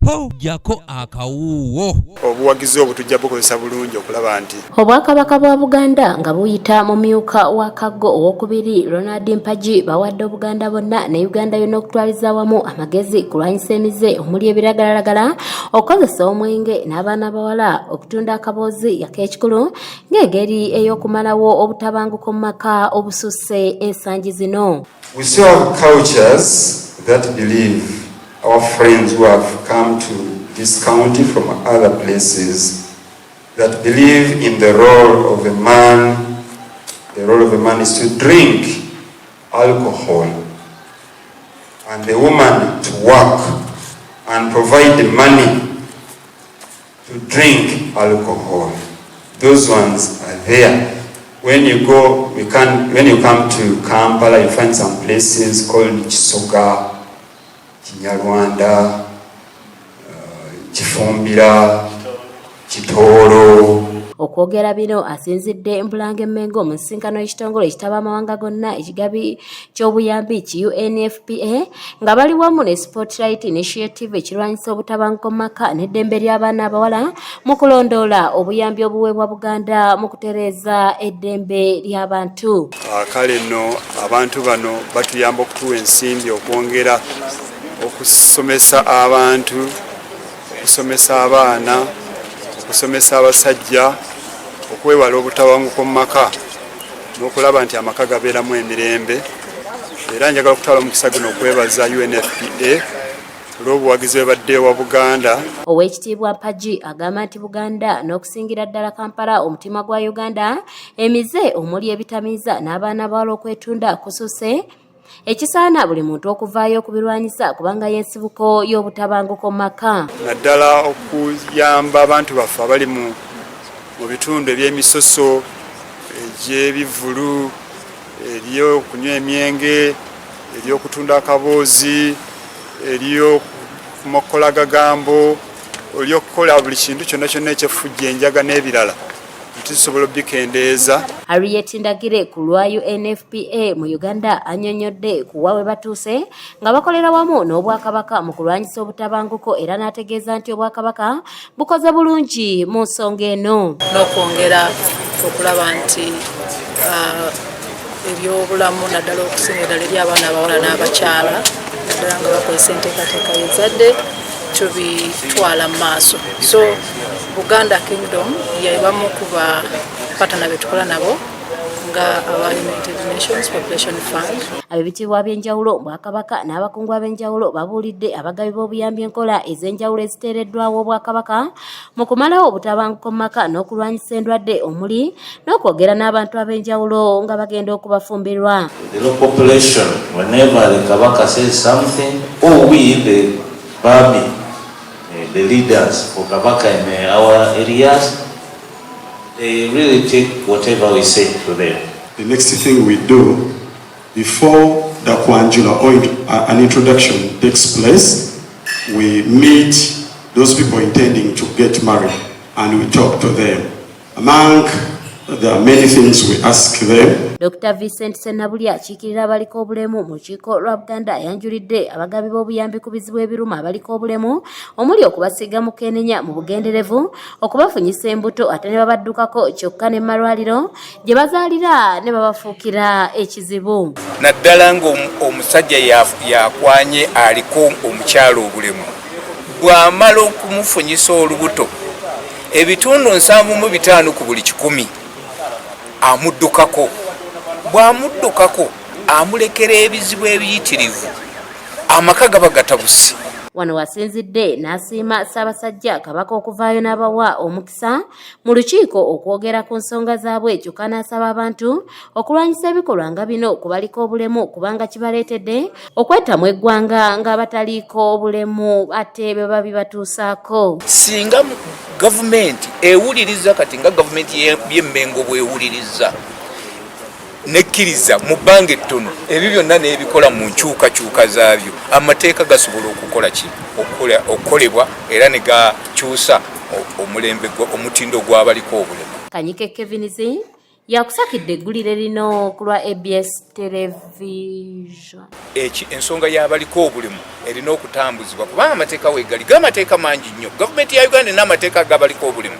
Ho jako akawuuwo. Obuwagizi obwo tujja bukozesa bulungi okulaba nti. Obwakabaka bwa Buganda nga buyita mumyuka wa Kaggo owokubiri Ronald Mpagi bawadde Obuganda bonna ne Uganda yonna okutwaliza awamu amagezi kulwanyisa emize omuli ebiragalalagala, okukozesa omwenge n'abaana abawala okutunda akaboozi ak'ekikulu ng'engeri ey'okumalawo obutabanguko mu maka obususse ensangi zino. We still have cultures that believe our friends who have come to this county from other places that believe in the role of a man. The role of a man is to drink alcohol and the woman to work and provide the money to drink alcohol. Those ones are there. When you go, we can, when you come to Kampala, you find some places called Kisoga, Kinyarwanda, Kifumbira, Kitooro. Okwogera bino asinzidde Mbulange Mmengo mu nsisinkano y'ekitongole ekitaba amawanga gonna ekigabi ky'obuyambi ki UNFPA nga bali wamu ne Spotlight Initiative ekirwanyisa obutabanguko mu maka n'eddembe ly'abaana abawala mu kulondoola obuyambi obuweebwa Buganda mu kutereeza eddembe ly'abantu. Kale nno abantu bano batuyamba okutuwa ensimbi okwongera okusomesa abantu, okusomesa abaana, okusomesa abasajja okwewala obutabanguko mu maka n'okulaba nti amaka gabeeramu emirembe. Era njagala okutwala omukisa guno okwebaza UNFPA olw'obuwagizi bwe badde wa Buganda. Oweekitiibwa Mpagi agamba nti Buganda n'okusingira ddala Kampala omutima gwa Uganda emize omuli ebitamiiza n'abaana bawala okwetunda kususse, ekisaana buli muntu okuvaayo okubirwanyisa kubanga y'ensibuko y'obutabanguko mu maka. Naddala okuyamba abantu baffe abali mu bitundu eby'emisoso egy'ebivvulu, ery'okunywa emyenge, ery'okutunda akaboozi, ery'okumokola gagambo, ery'okukola buli kintu kyonna kyonna eky'effujjo, enjaga n'ebirala, tusobola obikendeeza. Harriet Ndagire ku lwa UNFPA mu Uganda annyonnyodde ku wa we batuuse nga bakolera wamu n'Obwakabaka mu kulwanyisa obutabanguko era n'ategeeza nti Obwakabaka bukoze bulungi mu nsonga eno. N'okwongera okulaba nti ebyobulamu naddala okusinga ddala eri abaana abawala n'abakyala, naddala nga bakozesa enteekateeka y'ezzadde, tubitwala mu maaso. So Buganda Kingdom yebamu ku ba partner betukola nabo nga aba United Nations Population Fund. Ab'ebitiibwa ab'enjawulo Bwakabaka n'abakungu ab'enjawulo babuulidde abagabi b'obuyambi enkola ez'enjawulo eziteereddwawo Obwakabaka mu kumalawo obutabanguko mu maka n'okulwanyisa endwadde omuli n'okwogera n'abantu ab'enjawulo nga bagenda okubafumbirwa. The local population, whenever the Kabaka says something, or we, the Bami, the leaders for Kabaka in our areas, they really take whatever we say to them. The next thing we do before the kwanjula or an introduction takes place, we meet those people intending to get married and we talk to them. Among the many things we ask them, Dr Vincent Sennabulya akiikirira abaliko obulemu mu lukiiko lwa Buganda ayanjulidde abagabi b'obuyambi ku bizibu ebiruma abaliko obulemu omuli okubasiiga mukenenya mu bugenderevu, okubafunyisa embuto ate ne babaddukako kyokka ne malwaliro gye bazaalira ne babafuukira ekizibu. Naddala ng'omusajja yakwanye aliko omukyalo obulemu, bw'amala okumufunyisa olubuto, 75% ku buli 100 amuddukako. Bw'amuddukako amulekera ebizibu ebiyitirivu, amaka gaba gatabuse. Wano wasinzidde n'asiima Ssaabasajja Kabaka okuvaayo n'abawa omukisa mu lukiiko okwogera ku nsonga zaabwe, kyokka n'asaba abantu okulwanyisa ebikolwa nga bino ku baliko obulemu kubanga kibaleetedde okwetamu eggwanga ng'abataliiko obulemu ate bwe babibatuusaako. Singa gavumenti ewuliriza kati nga gavumenti y'Emmengo bw'ewuliriza nekkiriza mu bbanga ettono ebyo byonna n'ebikola mu nkyukakyuka zaabyo, amateeka gasobola okukola ki, okukolebwa era ne gakyusa omulembe, omutindo gw'abaliko obulemu. Kanyike Kevinizi, Yakusakidde eggulire lino ku lwa ABS Television. Ensonga y'abaliko obulemu erina okutambuzibwa, kubanga amateeka weegali, gamateeka mangi nnyo. Gavumenti ya Uganda erina amateeka agabaliko obulemu.